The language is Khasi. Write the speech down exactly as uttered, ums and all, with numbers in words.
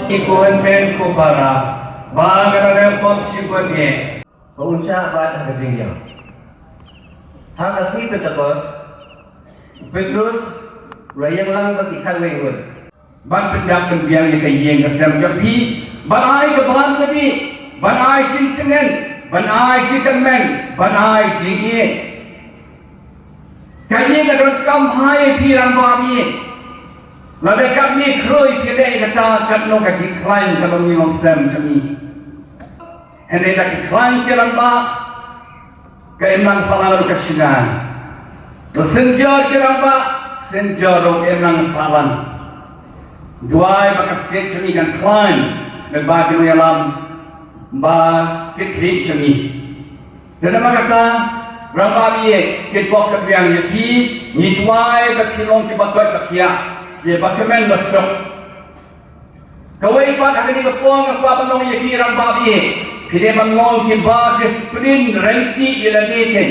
Ki khun men ko para, ba nga la leh pop shibun ïa. Ba un shah bat ha ka jingïap. Ha ka sngi Pentekost, u Petrus u la ïeng lang bad ki khatwei ngut. Ban pyndap pynbiang ïa ka ïing ka sem jong phi, ban ai ka bam ka dih, ban ai jingtngen, ban ai jingkyrmen, ban ai jingïeit. Ka ïing ka donkam ha ïa phi rangbah ïing. Lada katne khrui phi leh ïa kata, katno ka jingkhlaiñ ka long ïing long sem jong ngi. Hynrei da ki khlaiñ ki rangbah, ka imlang sahlang ruh ka shngaiñ. Ba synjor ki rangbah, synjor ruh ka imlang sahlang. Duwai ba ka state jong ngi kan khlaiñ, ba ki nongïalam ba ki khlieh jong ngi. Te namar kata, rangbah ïing, ki pop ka biang ïa phi, ngi duwai ba phin long kiba koit ba khiah, kiba kmen ba suk. Kawei pat ha kane ka por nga kwah ban ong ïa phi rangbah ïing, phi dei ban long kiba discipline, ryntih ïa lade kein.